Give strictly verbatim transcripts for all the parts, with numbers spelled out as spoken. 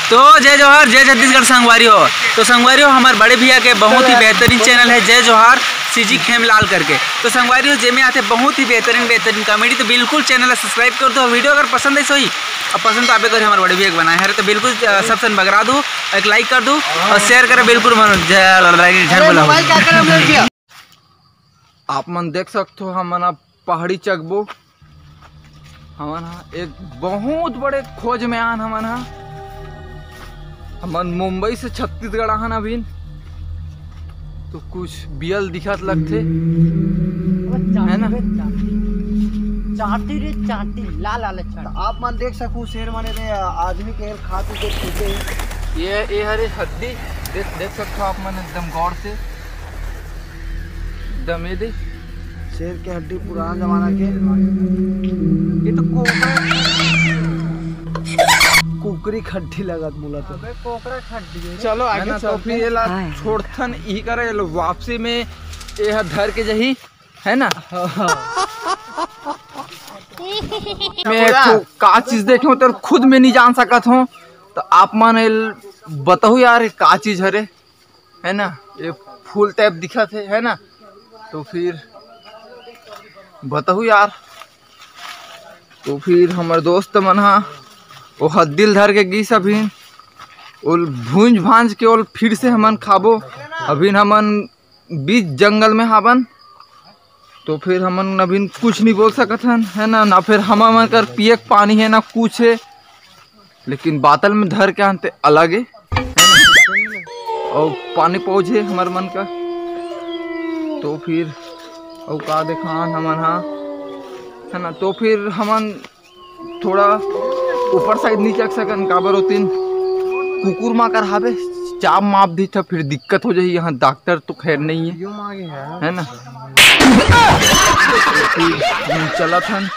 तो जय जोहार, जय छत्तीसगढ़ संगवारी हो। तो संगवारी हो, हमारे बड़े भैया के बहुत ही बेहतरीन चैनल है जय जोहार सीजी खेमलाल करके। तो संगवारी हो, जेमे आथे बहुत ही बेहतरीन बेहतरीन कॉमेडी। तो बिल्कुल चैनल ला सब्सक्राइब कर दो। वीडियो अगर पसंद आई सोई, अब पसंद तो आबे करे, हमारे बड़े भैया के बनाए हरे, तो बिल्कुल अ, सब सन बगरा दो, एक लाइक कर दो और शेयर करो बिल्कुल। मनो जय झन बोला। आप मन देख सकथो, हमन अब पहाड़ी चघबो। हमन ह एक बहुत बड़े खोज में आन। हमन ह, हमन मुंबई से छत्तीसगढ़ आहन अभी। तो कुछ बियल दिखत लगथे, है ना? चांटी रे चांटी, लाल लाल चांटी। आप मन देख सकू, शेर मने रे आदमी के खा के जो छूटे। ये, ये हरे हड्डी, देख, देख सकथो आप मन एकदम गौर से। दम ये दे। शेर के हड्डी पुराना जमाना के। ये तो कोकरा, कुकरी के हड्डी लगत मोला तो। अबे कोकरा के हड्डी है। चलो आगे है ना, तो चलते फिर हैं। ये ला छोड़थन, यही करे, ये लो वापसी में ये ह धर के जही, है ना? मैं एक ठो का चीज देखे हूँ, तेरे खुद में नहीं जान सकत हूँ, तो आप मन ये बताओ यार, ये का चीज हरे? है ना, ये फूल टाइप दिखत हे, है ना? तो फिर बताहू यार। तो फिर हमर दोस्त मन हा वो हद्दिल धर के गीस अभिन, ओल भूंज भांज के ओल फिर से हमन खाबो। अभिन हमन बीच जंगल में हाबन, तो फिर हमन अभिन कुछ नहीं बोल सकत हन, है ना? ना फिर हमन कर पिए के पानी है, ना कुछ है। लेकिन बातल में धर के आनते अलग है, है ना? और पानी पहुँचे हमार मन का। तो फिर और का देखान हमन हा, है ना? तो फिर हमन थोड़ा ऊपर साइड नहीं चढ़ सकन, काबर होतिन कुकुर माकर हावे, चाप माप दी था, फिर दिक्कत हो जाही। यहाँ डॉक्टर तो खैर नहीं है, है ना? फिर चलत हन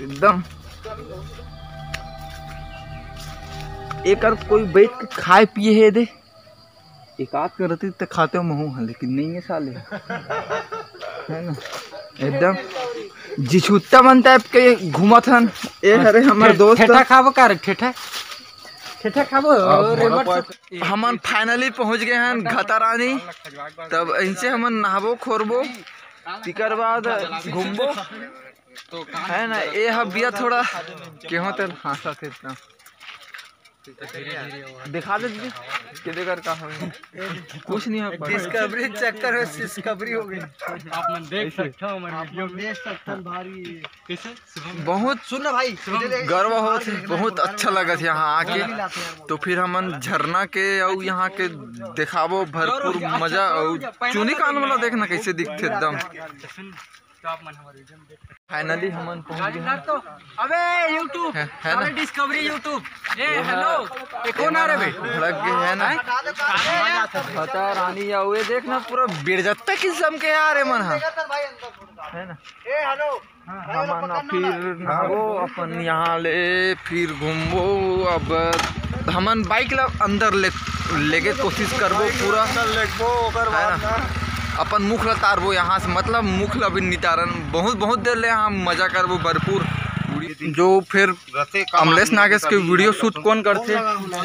एकदम। एकर कोई बैठ के खाए पिए है दे, एक आध करती तो खाते हो महू हन, लेकिन नहीं है साले, है ना? एकदम जिछुत्ता मन टाइप के घूमत हन। ए हरे हमर ठे-, दोस्त। ठेठा खाबो का रे? ठेठा, ठेठा खाबो? हमन फाइनली पहुंच गए हन घतारानी। तब इनसे हमन नहाबो खोरबो, तिकर बाद घूमबो, है ना? ए ह बिया थोड़ा केहो तेल हाँसा थे इतना। दिखा दे दीदी, के देकर का हो? कुछ नहीं हो पाया। डिस्कवरी चक्कर में डिस्कवरी हो गई। आप मन देख सकते हो हमारे वीडियो में। देख सकते हैं भारी। कैसे? बहुत सुन ना भाई, गर्व होत हे, बहुत अच्छा लगत हे यहाँ आके। तो फिर हमन झरना के अउ यहाँ के देखाबो भरपूर मजा। अउ चुनी कान वाला देखना कैसे दिखथे एकदम। फाइनली हमन पहुंच गए हैं। अबे YouTube, है, है ना? अबे डिस्कवरी YouTube। ए हेलो, ये कौन आ रहे बे? भड़क गए है ना? घतारानी या ये देखना पूरा बिरजत्ता किस्म के आ रहे मन हा, है ना? हमन फिर नहाबो अपन यहाँ ले, फिर घूमबो। अब हमन बाइक ला अंदर ले, लेके कोशिश करबो पूरा, अंदर लेगबो, ओकर है बाद ना? ना अपन मुख ला तारबो यहाँ से, मतलब मुख ला भी नितारन। बहुत बहुत देर ले हम मजा करबो भरपूर। जो फिर रथे का अमलेश नागेश के वीडियो शूट कौन करथे?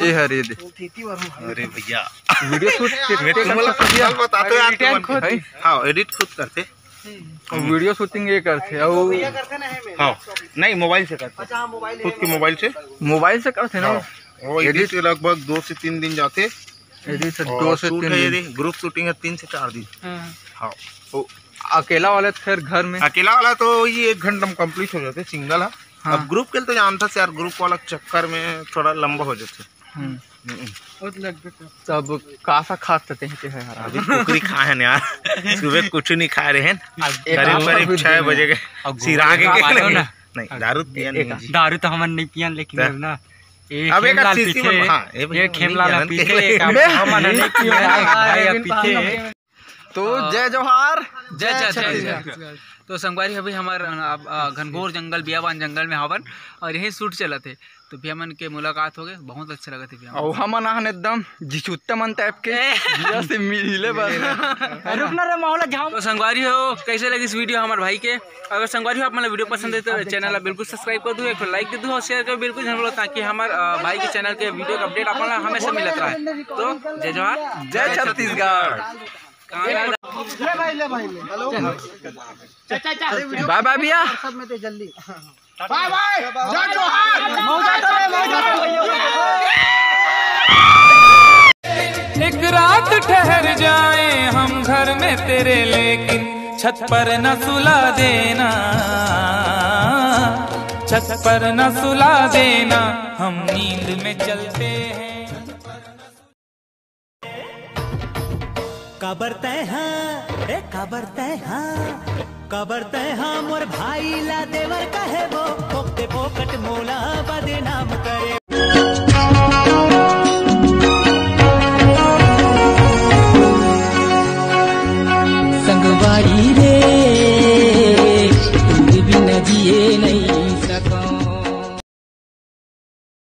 ये हरे दे। अरे भैया, वीडियो शूट मैं तुमला कल बताते यार, तुमन खुद। हाँ, एडिट खुद करथे। वीडियो शूटिंग ये करथे अउ हाँ, नहीं, मोबाइल से करथे। अच्छा, हाँ, मोबाइल खुद के मोबाइल से। मोबाइल से करथे ना? हाँ, वो एडिट एडिट लगभग दो से तीन दिन जाथे। एडिट से और दो से शूट तीन है दिन। ये, ग्रुप शूटिंग है तीन से चार दिन। हाँ। हाँ। तो अकेला वाला तो खैर घर में। अकेला वाला तो ये एक घंटा में कंप्लीट हो जाथे, सिंगल है। हाँ। अब ग्रुप के लिए तो जानता से यार, ग्रुप वाला चक्कर में थोड़ा लंबा हो जाथे। हम्म। हम्म। बहुत लग गया था। तब कासा खास तते हैं के है यार। अभी कुकरी खाए हैं यार। सुबह कुछ नहीं खाए रहे हैं। अब करीब, करीब छह बजे के। अब सिरा के घूमने के वाले हो ना। नहीं, दारू पिया नहीं जी। दारू तो हमन नहीं पियन, लेकिन दा- अब ना, एक अब एक खेमलाल शीशी पीछे, में, हाँ, ये भैया एक खेमलाल नहीं पीछे, जानते। एक आप हमन नहीं पियन, भाई आप पीछे। तो जय जोहार, जय जय जय छत्तीसगढ़। छत्तीसगढ़। तो संगवारी, अभी हमार, अ, अ, घनघोर जंगल, बियाबान जंगल में हावन और यही शूट चलत हे। तो भैया मन के मुलाकात हो गए, बहुत अच्छा लगा था भैया। और हमन आहन एकदम जिचुत्ता मन टाइप के, भैया से मिले बस। रुकना रे, माहौल झाम। तो संगवारी हो, कैसे लगिस वीडियो हमारे भाई के? अगर संगवारी हो, आप मन ला वीडियो पसंद है तो चैनल ला बिल्कुल सब्सक्राइब कर दो, एक लाइक दे दो और शेयर कर बिल्कुल जरूर, ताकि हमारे भाई के चैनल के वीडियो के अपडेट आप मन ला हमेशा मिलत रहे। तो जय जोहार, जय छत्तीसगढ़। ले भाई, ले भाई, ले। बाय बाय भैया। सब में तो जल्दी। बाय बाय। जय जोहार। एक रात ठहर जाए हम घर में तेरे, लेकिन छत पर न सुला देना, छत पर न सुला देना, हम नींद में चलते हैं। काबर तै हा, रे काबर तै हा, काबर तै हा मोर भाई ला देवर कहे वो, फोकटे फोकट मोला बदनाम